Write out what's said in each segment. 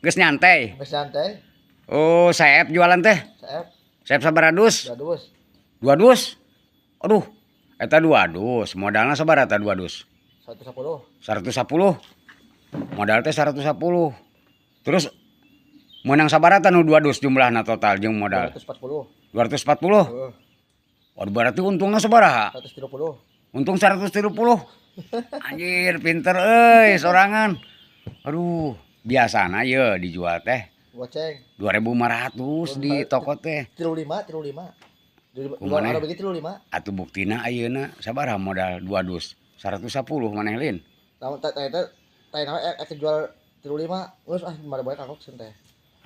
Geus nyantai. Geus santai. Oh, saep jualan teh. Saep. Saep sabaraha dus? 2 dus. 2 dus. Aduh, eta 2 dus. Modalna sabaraha eta 2 dus? 110. 110. Modal teh 110. Terus menang sabaraha nu 2 dus jumlahna total jeung modal? 240. 240. Heeh. Waduh, berarti untungnya sabaraha? 130. Untung 130. Anjir, pinter euy sorangan. Aduh, biasana ye dijual teh Goceng. 2500 di toko teh. 35, 35. Kumaha? Dua begitu 35. Atuh buktina ayeuna sabaraha modal 2 dus? 110 maneh lin. Lamun teh teh teh teh naon jual 35 geus ah 5.000 we kagok teh.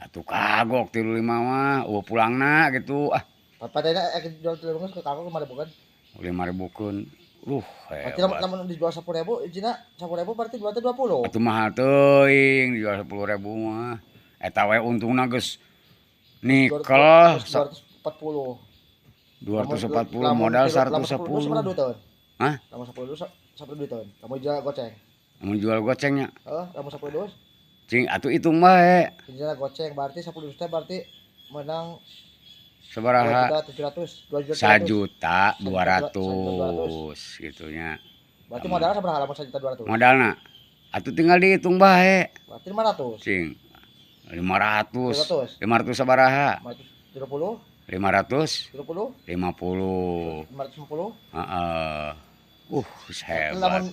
Atuh kagok 35 mah, euweuh pulangna gitu ah. Papa teh jual 35 geus kagok 5.000 kan. 5.000 keun. Berarti Hebat. Lamun dijual 10.000 ijina 10.000 berarti jual teh 20. Atuh mahal teuing dijual 10.000 mah. Eta we untungna geus nikel. 240. 240 modal 110. Duiteun. Hah? Lamun 10 dus 10 duiteun. Lamun jual goceng. Mun jual gocengnya. Heeh, lamun 10 dus. Cing atuh hitung bae. Ijina goceng berarti 10 dus teh berarti menang Sabaraha? 2 juta 700, 2 juta. 1 juta 200 gitunya. Berarti modalnya sabaraha lamun 1 juta 200? Modalna atuh tinggal dihitung bae. Berarti 500. Cing 500. 500. 500 sabaraha? 530. 500. 30. 50. 550. Heeh, hebat. Lamun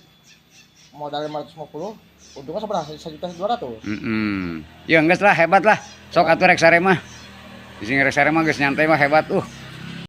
modal 550 untungnya sabaraha? 1 juta 200. Ya geus lah, hebat lah. Sok atuh rek sare mah. Di sini rek sare mah geus nyantai mah, hebat.